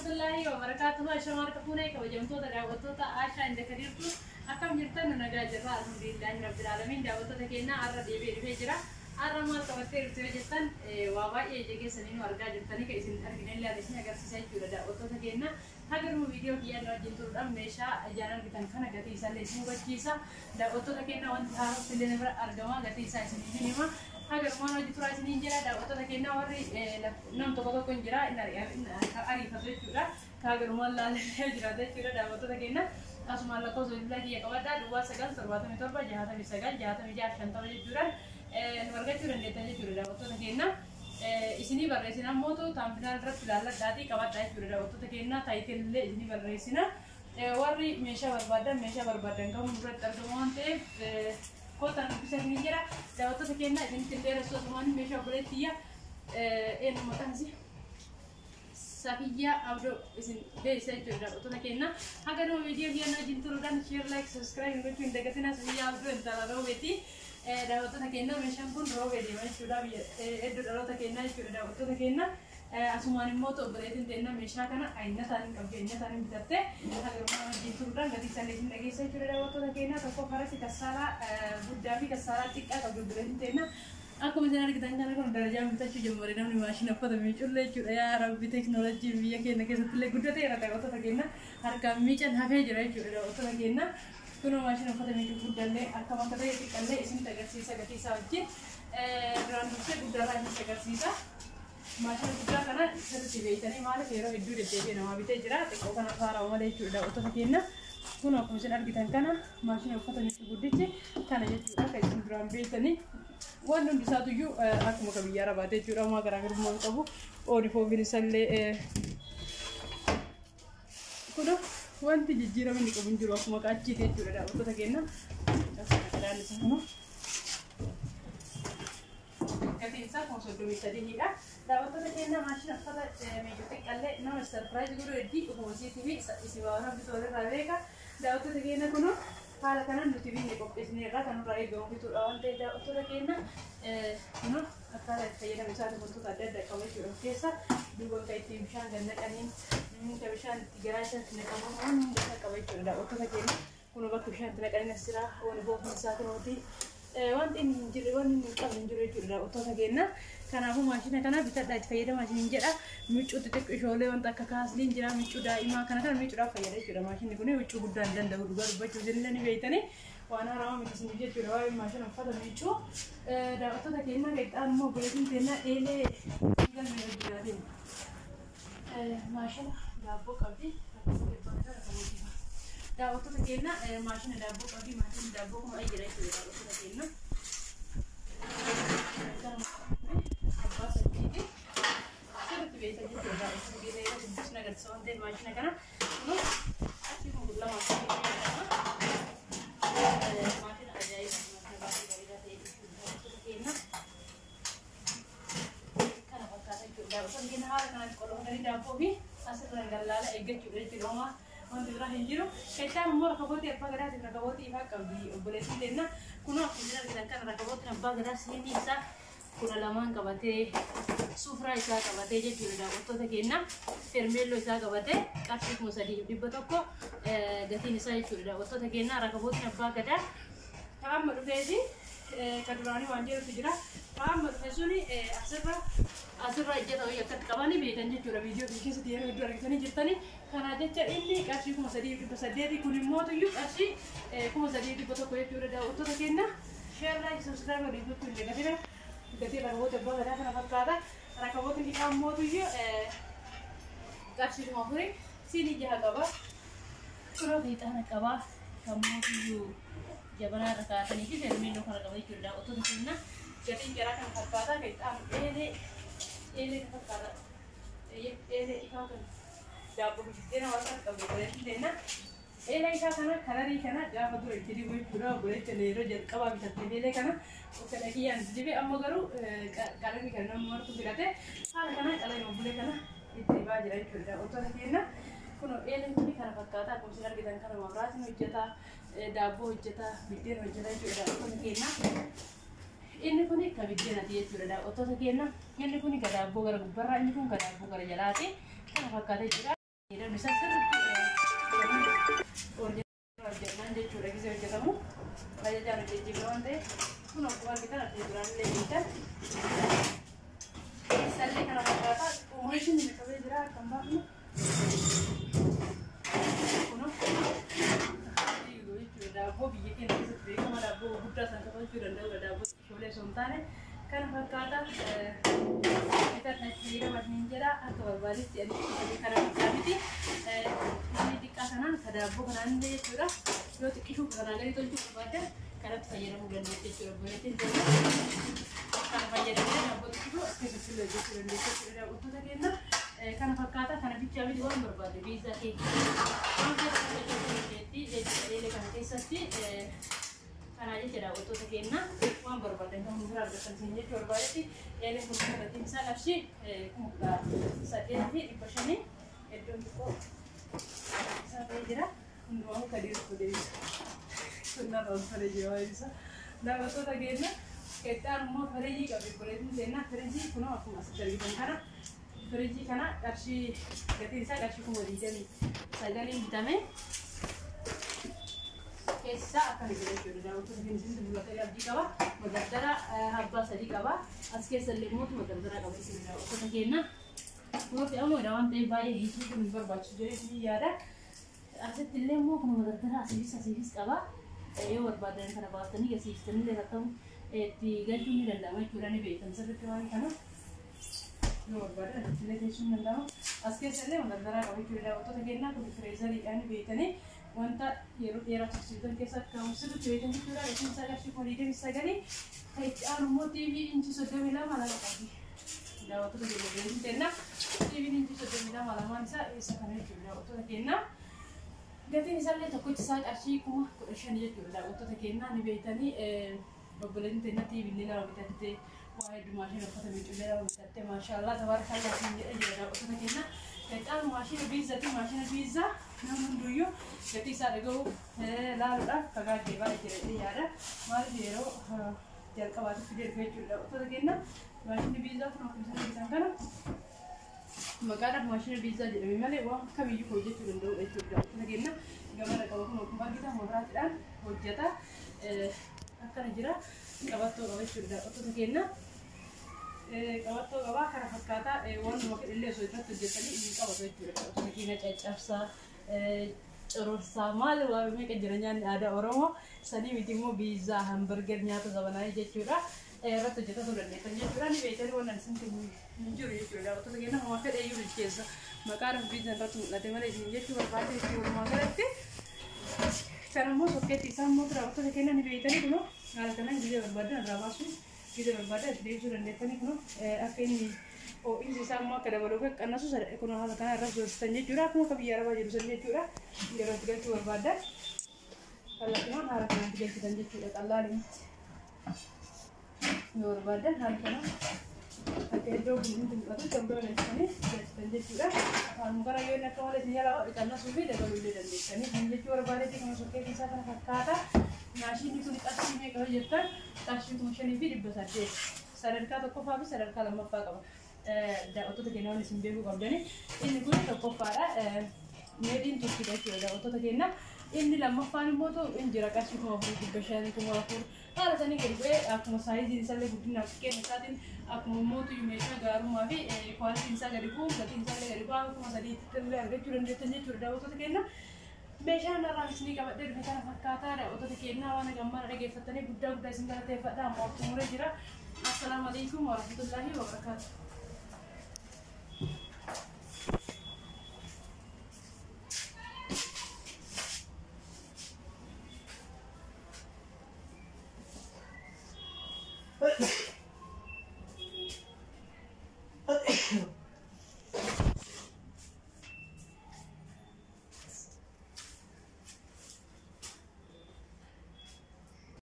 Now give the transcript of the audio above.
Warahmatullahi wabarakatuh. Ashamaa harka fuunee kabajamtoota daawwattoota Aashaa inda Kadiirtu, akkam jirtan? Nu nagaa jirra, alhamdulillahi rabbil aalamiin. Daawwattoota keenya, har'a deebi'ee dhufee jira. Har'a maal qabattee dhufte yoo jettan, waa baay'ee ija keessanii nu argaa jirtanii, kan isin argine illee isin agarsiisa jechuudha. Daawwattoota keenya, haga dhuma viidiyoo kiyyaan wajjin turuudhaan meeshaa ijaan argitan kana gatii isaallee isin hubachiisa. Daawwattoota keenya, wanti haarofti illee bira argama, gatii isaa isin hima. Haga dhumaan hojii turaa isiniin jira. Daawwattoota keenya, warri nam tokko tokko hin jira ariifatu jechuudha. Haga dhumaan laalee jiraata jechuudha. Daawwattoota keenya, asumaan lakkoofsa bilbilaa kiyya qabadhaa, 09 77 69 66 50 jechuudhaan nu argachuu dandeettan jechuudha. Daawwattoota keenya, isinii barreessina mootu thumbnail irratti ilaalladhaatii qabadhaa jechuudha. Daawwattoota keenya, title isinii barreessina. Warri meeshaa barbaadan, meeshaa barbaadan kamuu duratti argamu waan ta'eef, kootaan dubbisa ni jira. Daawwattoota keenya, isinitti hin dheeressu. Asumaan meeshaa obboleettiyya eenyu maqaan isii Safiyyaa Abdoo isin beeksisa jechuudha. Daawwattoota keenya, haga dhuma viidiyoo kiyya wajjin turuudhaan share, like, subscribe gochuu hin dagatinaa. Safiyyaa Abdoo intala Roobeeti. Daawwattoota keenya, meeshaan kun Roobee deema jechuudha, biyya iddoo dhaloota keenyaa jechuudha. Daawwattoota keenya, asumaan immoo obboleettiin teenya meeshaa kana ayinataan hin qabdu, ayinataan hin bitatte. Haga dhuma wajjin turuudhaan gatii isaallee isin dhageessa jechuudha. Daawwattoota keenya, tokko farasi kassaalaa guddaa fi kassaalaa xiqqaa qabdu obboleettiin teenya. Akkuma isin argitan kana, kun darajaan bitachuu jalqabe namni maashina uffata miicullee jechuudha. Yaa Rabbi, teekinooloojiin biyya keenya keessatti illee guddateera. Daawwattoota keenya, harkaan miican hafee jira jechuudha. Daawwattoota keenya, kunoo maashina uffata miicuu guddallee akkam akka ta'e, xiqqallee isinitti agarsiisa gatii isaa wajjin. Duraan dursee guddaarraa isinitti agarsiisa. Maashina guddaa kana sirriitti beektanii, maaliif yeroo hedduu deddeebi'ee namaa bitee jira. Xiqqoo kana haarawaa malee jechuudha. Daawwattoota keenya, kun akkuma isin argitan kana maashina uffata miicuu guddichi kana jechuudha. Kan isin duraan beektanii waan hundi isaatuyyuu akkuma kan biyya arabaate jechuudha. Homaa garaagarummaa hin qabu. Oonifoomiin isallee kun wanti jijjiirama inni qabu hin jiru, akkuma qaachiiti jechuudha. Daawwattoota keenya, akkana isaa kun gatiin isaa 33000dha. Daawwattoota keenya, maashina uffata miicuu xiqqallee nama surprise godhuu heddii ofuma isiitii fi isin waan rabbi walirraa beeka. Daawwattoota keenya, kun haala kanaan nuti binne qopheessineerra, kan nurraa eegamu bituudha waan ta'eef. Daawwattoota keenya, kun akkaataa itti fayyadamu isaati wantoota adda addaa qaba jechuudha. Of keessa duuba kan ittiin bishaan gad naqaniin, kan bishaan itti garaa isaatti naqamu, waan hunda isaa qaba jechuudha. Daawwattoota keenya, kun bakka bishaan itti naqaniin as jira. Ooni boofni isaa kunooti. Wanti inni hin jirre, wanti inni hin qabne hin jiru jechuudha. Daawwattoota keenya, kanaafuu maashina kana bitadhaa, itti fayyadamaa isiniin jedha. Miccuu xixiqqoo ishoolee wanta akka kaasliin jira, miccuu daa'imaa kana kana micuudhaaf fayyada jechuudha. Maashinni kun huccuu guddaa hin danda'u, dhugaa dubbachuu isinillee ni beektanii, waan haarawaa miti isin jechuudha waa'ee maashina uffata miccuu. Daawwattoota keenya, qixxaan immoo obboleettiin teenya eelee galmee hojii maashina daabboo qabdi. Daawwattoota keenya, maashina daabboo qabdi. Maashinni daabboo kun jira jechuudha. Daawwattoota keenya, abbaa sadiiti sirriitti beektan jechuudha. Daawwattoota keenya, yeroo guddisna agarsiisa waan ta'eef maashina kana kun achi kun lama jedhama. Maashina ajaa'iba, maashina baay'ee bareedaa ta'e jechuudha. Daawwattoota keenya, kana fakkaata jechuudha. Daawwattoota keenya, haala kanaan qollofatanii daabboo fi asirra gallaala eeggachuudha jechuudha. Homaa wanti biraa hin jiru. Keessaa immoo rakabootii abbaa gadaatiif rakabootii ifaa qabdi obboleettiin teenya. Kunoo akkuma isin argitan kana rakabootiin abbaa gadaa siinii isaa 12n qabatee, sufraa isaa qabatee jechuudha. Daawwattoota keenya, fermeelloo isaa qabatee qarshii 3100 gatiin isaa jechuudha. Daawwattoota keenya, rakabootiin abbaa gadaa ka amma dhufeefi ka duraanii waan jedhutu jira. Ka amma dhufe suni asirra ijjata wayii akkatti qabanii beekan jechuudha. Viidiyoo kana keessatti yeroo hedduu argitanii jirtanii. Kana jecha inni qarshii 3800, kun immoo tuyyuu qarshii 3100 jechuudha. Daawwattoota keenya, share, like, subscribe waliin gochuu hin dagatina. Gatii rakaboota abbaa gadaa kana fakkaata. Rakabootni ifaa immoo tuyyuu qarshii 4000, siinii jaha qaba. Kunoo fiixaana qaba. Kan mootuyyuu jabanaa irra kaa'atanii fi fermeelloo kana qaba jechuudha. Daawwattoota keenya, gatiin jaraa kana fakkaata. Kan itti aanu eelee, eelee kana fakkaata. Eelee ifaa kan daabboo fi biddeena waan kana qabdu obboleettiin teenya. Eelee ifaa kana colorii kana gaafa dura itti dibu jechuudha. Obboleettiin yeroo jalqabaa bitatte eelee kana fedha kiyyaan itti dibe. Amma garuu qalamii kana namni martuu filate, haala kanaan qalamii obbolee kana itti dibaa jira jechuudha. Daawwattoota keenya, kun eeleen kun kana fakkaata. Akkuma isin argitan kana mabraatiin hojjeta, daabboo hojjeta, biddeena hojjeta jechuudha. Daawwattoota keenya, inni kun ka biddeenati jechuudha. Daawwattoota keenya, inni kun ka daabboo gara gubbarraa, inni kun ka daabboo gara jalaati. Kana fakkaata jechuudha. Fayyadamni isaa sirriitti hojjetan jechuudha. Gisee hojjetamu ajajaan hojjechifne waan ta'eef kun akkuma argitan adda duraan illee beektan. Sallee kana fakkaata maashinni qabee jira akka hin baafne. Daabboo biyya keenya keessatti beekama daabboo guddaa san qabachuu danda'udha. Daabboo xixiqqoolee osoo hin taane kana fakkaata bitatna itti fayyadamaa hin jedha akka barbaadetti ani kana xiqqaa miti. Inni xiqqaa kanaan ka daabboo kanaan illee jechuudha. Yoo xiqqishuu kanaa gadi tolchuu barbaaddan kanatti fayyadamuu dandeessu jechuudha. Obboleettiin teenya kana fayyadamee daabboo xiqqishuu as keessatti illee hojjechuu dandeessu jechuudha. Daawwattoota keenya kana fakkaata kana bichaa miti waan barbaadde biizaa keekii waan keessatti hojjechuu dandeetti jechuudha. Eelee kana keessatti kanaa jecha daawwattoota keenya waan barbaadan kan bira argatan isin jechuu barbaadetti eeleen kun gatiin isaa qarshii 18,500 iddoon xiqqoo isaa ta'ee jira. Hundumaa gadi deebisa. Sunnarra ol fare jira waan isa. Daawwattoota keenya qexxaan immoo firijii qabdi obboleettiin keenya firijii kunoo akkuma asitti argitan kana firijii kana qarshii gatiin isaa qarshii 29,000 bitame. Keessaa akkana jira jechuudha. Daawwattoota keenya isinitti mul'atee abdii qaba. Magardara abbaa sadii qaba. As keessa illee immoo magardara qaba jechuudha daawwattoota keenya. Kunoo fe'amuudha waan ta'eef baay'ee hiikuu kun hin barbaachisu jedhee ni yaada. Asitti illee immoo kun magardara asiifis asiifis qaba. Yoo barbaadan kana baaftanii gasiiftanii illee akkam itti galchuun ni danda'ama jechuudha ni beektan sirriitti waan kana. Yoo barbaadan asitti illee teessuun ni danda'ama. As keessa illee magardara qaba jechuudha daawwattoota keenya kun fireezariidhaan beektanii wanta yeroo dheeraa tursiisan keessa kaa'u sirriitti beektan jechuudha. Gatiin isaa qarshii 29,000. Kan itti aanu immoo TV inchi 32 lama qabi. Daawwattoota keenya beektan kenna. TV inchi 32 lamaan isaa isa kana jechuudha daawwattoota keenya. Gatiin isaallee tokkichi isaa qarshii 15,000 jechuudha daawwattoota keenya ni beektanii obboleettiin teenya TV illee lama bitattee waa hedduu maashina uffata miicullee lama bitattee maashaallah tabaarakallaa siin jedha jira daawwattoota keenya. Qexxaan maashina biizaati maashina biizaa namni hunduyyuu gatii isaa dhaga'u laaluudhaaf fagaatee baay'ee jira jedhee yaada. Maaliif yeroo jalqabaatti fidee dhufe jechuudha daawwattoota keenya. Maashinni biizaa kun akkuma isin argitan kana maqaadhaaf maashina biizaa jedhame malee waan kamiyyuu hojjechuu danda'udha jechuudha daawwattoota keenya. Gamana qaba kun akkuma argitan mabiraatiidhaan hojjeta. Akkana jira qabattoo qaba jechuudha daawwattoota keenya. Qabattoo qabaa kana fakkaataa waan nama fedhillee osoo irratti hojjetanii inni qabatu jechuudha. Daawwattoota keenya caccabsaa cororsaa maal waa meeqa jira nyaanni aadaa Oromoo sanii miti immoo biizaa hamburger nyaata zabanaayii jechuudha. Irratti hojjetatu dandeessan jechuudha. Ni beektanii waan isinitti hin jiru jechuudha. Daawwattoota keenya homaa fedhe iyyuu bilcheessa. Maqaadhaaf biizaan irratti mul'ate malee isin jechuu barbaade itti walumaa galatti. Kan immoo sokkeetti isaan immoo daawwattoota keenya ni beektanii kunoo haala kanaan gizee barbaadan irraa baasuu gizee barbaadan itti deebisuu dandeessanii kunoo akka inni ho'iinsi isaa immoo akka dabaluu fi qannasu kunoo haala kanaan irra soosisan jechuudha. Akkuma akka biyya arabaa jiru san jechuudha. Yeroo itti galchuu barbaadan kallattumaan haala kanaan itti galchitan jechuudha. Xallaalimatti yoo barbaadan haala kanaan akka iddoo kun mul'atu kan bira galchitanii galchitan jechuudha. Afaan gara yoo inni akka malee isin jalaa ho'i qannasuu fi dabaluu illee dandeessanii kan jechuu barbaadetti kan sokkeetii isaa kana fakkaata. Maashinni kun qarshii meeqa yoo jettan qarshii 5,800 sadarkaa tokkoffaa fi sadarkaa lammaffaa qaba. Daawwattoota keenya waan isin beekuu qabdani. Inni kun tokkoffaadha. Meediin Turkiidha jechuudha daawwattoota keenya. Inni lammaffaan immoo hin jira qarshii 4,500 4,000 haala sanii gadi bu'ee akkuma saayiziin isaallee guddinaaf xiqqeenya isaatiin akkuma mootu meeshaa gaarummaa fi kwaalitiin isaa gadi bu'u gatiin isaallee gadi bu'aa 3,000tti illee argachuu dandeessan jechuudha daawwattoota keenya. Meeshaan irraa isinii qabadhee dhufe kana fakkaataa daawwattoota keenya waan gammara dhageeffattanii guddaa guddaa isin galateeffadha amma xumuree jira. Assalaamu alaikum warahmatullaahi wabarakaatuh.